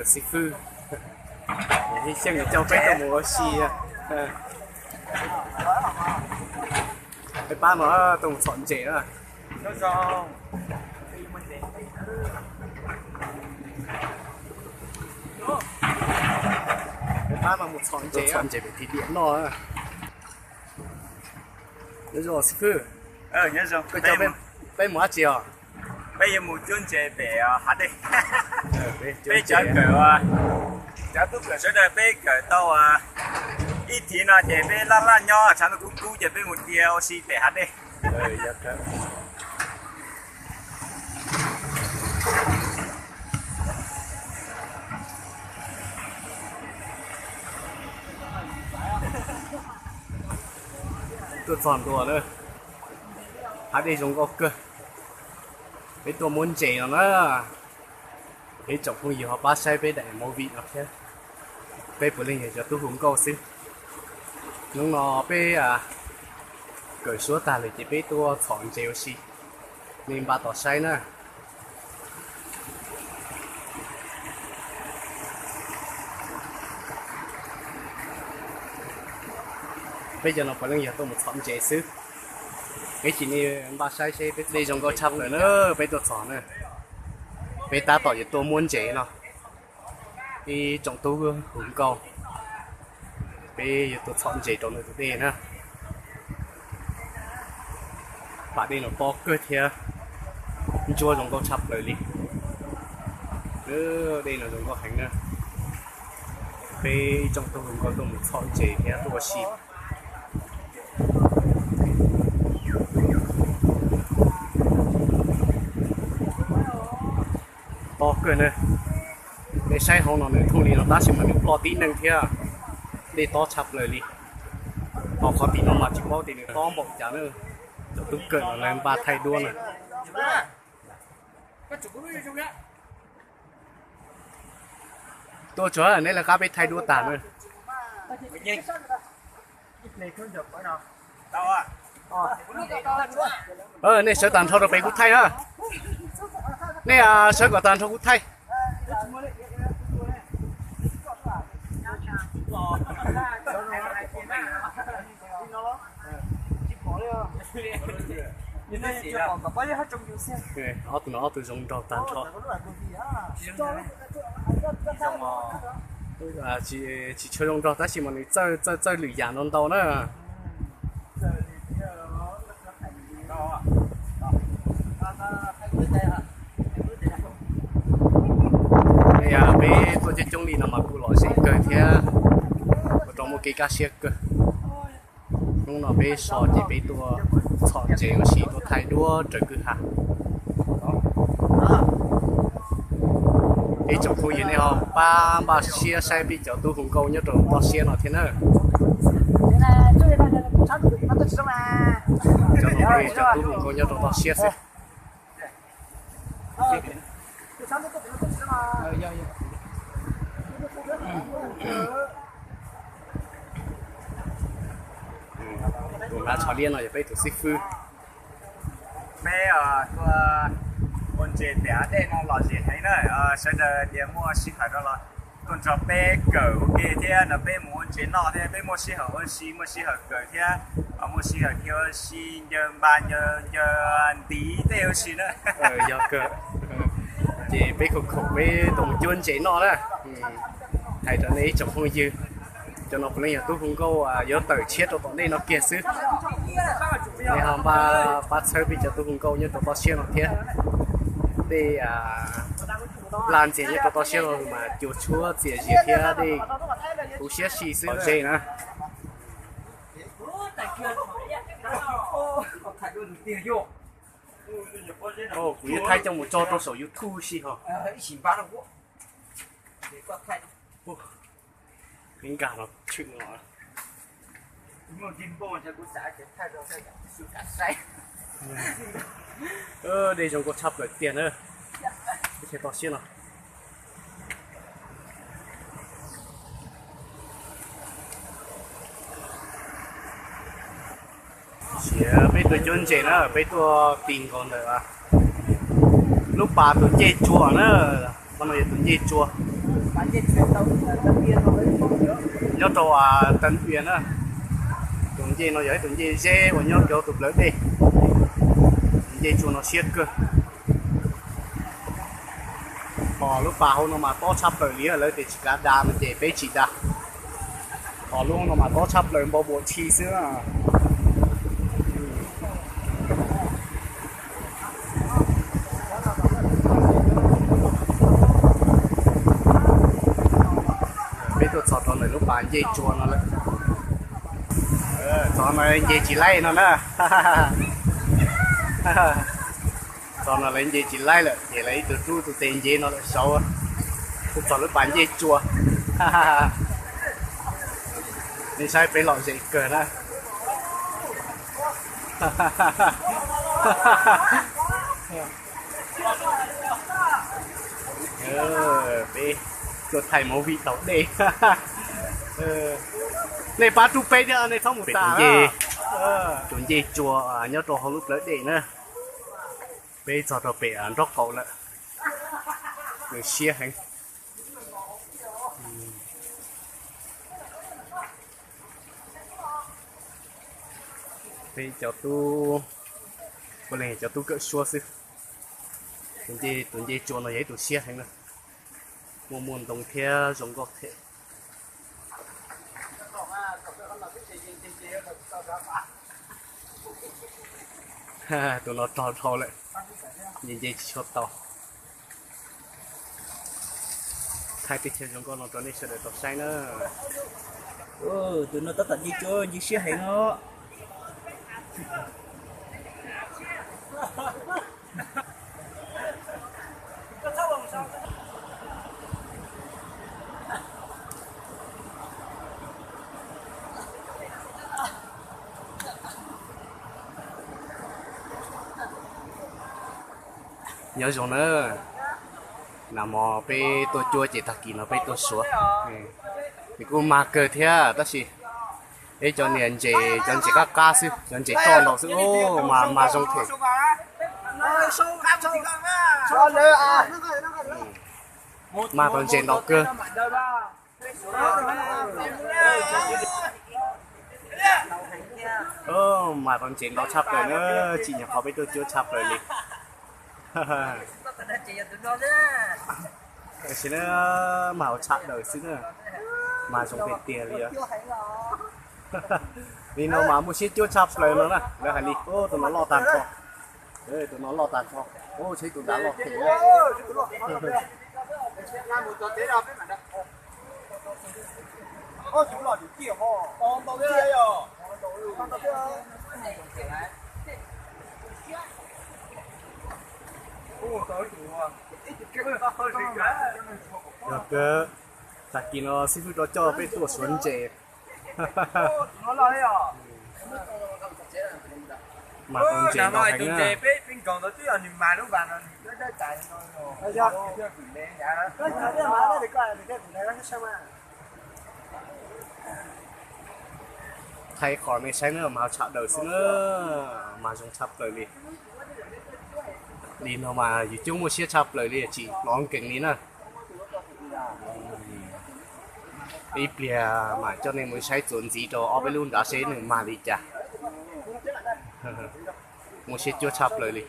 Xib fwb, Xeeb coj peb tuaj mus ua si. Peb pab no tuaj mus txhom ntses na. Peb pab no mus txhom ntses, txhom ntses pem thim diam noj. Nyob zoo xib fwb, koj coj peb mus dab tsi os? Peb yuav mus cuab ntses pem hav dej. Peb cov kawm, cov tub kawm sawv daws peb kawm tau ib thiv no ces peb laj laj nyob tshav ntuj kub kub ces peb mus tia ua si pem hav dej. Tuaj txog ntua na, hav dej zoo nkauj kawg. Peb tuaj muab ntses no na. Peb tsoom phooj ywg ho pab saib peb daim movie no thiab. Peb puav leej yog cov tub hu nkauj xwb. Hnub no peb kawm suab tag lawm ces peb tuaj txhom ntses ua si. Nej npaj tos saib na. Peb cov no puav leej yog tuaj mus txhom ntses xwb. Peb cia li npaj saib seb peb, dej zoo nkauj tshaj plaws na, peb tuaj txog na. Peb tab tom yuav tuaj muab ntses no. Ib tsoom tub hu nkauj, peb yuav tuaj txhom ntses rau ntawm tus dej na. Pas dej no pob kawg thiab ntsuab zoo nkauj tshaj plaws li. Dej no zoo nkauj heev na. Peb ib tsoom tub hu nkauj tuaj mus txhom ntses thiab tuaj ua si. Tob kawg na. Nej saib hauv no nws thooj li no tab sis mas nws ploj tib neeg thiab. Dej tob tshaj plaws li. Ho qhov tim no mas tsis paub tias nws tob npaum cas na. Cov tub kawm no lawv npaj thaij duab na. Tuaj tsuav neb lawv qab peb thaij duab tag na. Nej sawv tag nrho rau pem kuv thaij na. Nej sawv kom tag nrho kuv thaij. Ob tug no ob tug zoo nraug tag nrho. Tsis tshua zoo nraug tab sis mas nws txawj txawj lwm yam no ntau na. Peb tuaj coob coob li no mas kuj lom zem kawg thiab ua rau muaj kev kaj siab kawg. Hnub no peb so ces peb tuaj txhom ntses ua si tuaj thaij duab raws kwj ha. Ib tsoom phooj ywg nej ho pab npaj siab saib peb cov tub hu nkauj nyob rau toj siab no thiab na. Cov no peb cov tub hu nkauj nyob rau toj siab xwb. Tus hnav tsho liab no yog peb tus xib fwb. Peb tuaj ua ntses pem hav dej no lom zem heev na, sawv daws tias muaj sij hawm no los tuaj nrog peb kawm ua ke thiab no peb mus ua ntses noj thiab peb muaj sij hawm ua si muaj sij hawm kawm thiab muaj sij hawm kiag ua si ncaws npas ncaws ncaws ntiv tej ua si na. Yog kawg. Ces peb khoom khoom peb tuaj mus cuab ntses noj na. Hais rau nej ib tsoom phooj ywg, cov no puav leej yog tub hu nkauj yuav tawm tshiab rau tom ntej no kiag xwb. Nej ho npaj pab txhawb peb cov tub hu nkauj nyob rau toj siab no thiab. Dej laj ntxiag nyob rau toj siab no mas cua tshuab txias zias thiab dej huv siab si xwb ze na. Kuv yuav thaij coj mus tso rau saum YouTube si ho. Nkag los tshwm no. Dej zoo nkauj tshaj plaws tiag na. Teb chaws toj siab no. Tab sis peb tuaj cuab ntses na, peb tuaj ti nkaus ntawm lub pas tus ncej tsua na. Qhov no yog tus ncej tsua. Nyob rau Tân Uyên na, tus ncej no yog ib tus ncej zeb uas nyob rau tus plawv dej. Ncej tsua no siab kawg. Ho lub pas hauv no mas tob tshaj plaws li, lawv tias tsis kav da no ces peb tsis da. Ho lub no mas tob tshaj plaws npau buam tshi xwb. Peb tuaj txog rau ntawm lub pas ncej tsua no lawm. Txog no nce tsis laib no na. Txog no lawv nce tsis laib lawm ces lawv ib tug rub tus tes nce no lawm saud. Tuaj txog lub pas ncej tsua. Nej saib peb lom zem kawg na. Peb tuaj thaij movie taug dej. Nej pab rub peb thiab, nej txhob mus tas. Tus ncej tsua nyob rau hauv lub plawv dej na. Peb txog rau pem nraub qaum lawm. Nws siab heev. Peb cov tub, puav leej cov tub kawm suab xwb. Tus ncej tsua no yog ib tus siab heev na. Muaj muaj ntoo thiab zoo nkauj thiab. Tus no rog dhau lawm, nce nce tsis tshua tau. Thaij teb chaws zoo nkauj no rau nej sawv daws tau saib na. Tus no tab tom nce tsua nce siab heev os. Nyob zoo na, nag hmo peb tuaj cuab ces tag kis no peb tuaj suav. Nws kuj mag kawg thiab tab sis peb cov niag ntses, cov ntses qab qab xwb, cov ntses roj ntau xwb, mas mag zoo thiab. Mag tau ntses ntau kawg. Mag tau ntses ntau tshaj plaws na, tsim nyog qhov peb tuaj cuab tshaj plaws li. Tab sis na, mag ua tshaj daws xwb na, mag zoo tiag tiag li os. Li no mas muaj siab cuab tshaj plaws no na, lawv hais li, tus no loj tag nrho, tus no loj tag nrho, tshe tus nrad loj thiab. Yog kawg, tag kis no xib fwb rov coj peb tuaj suav ntses. Mas tau ntses ntau heev na. Thaij qhov nej saib na, mag tshaj daws xwb na, mag zoo tshaj plaws li. Li no mas yus cuab muaj siab tshaj plaws li, tsim hnov nkees li na. Ib pliag mam coj nej mus saib txuas ntxiv rau ob peb lub nrad seb nws mag li cas. Muaj siab cuab tshaj plaws li.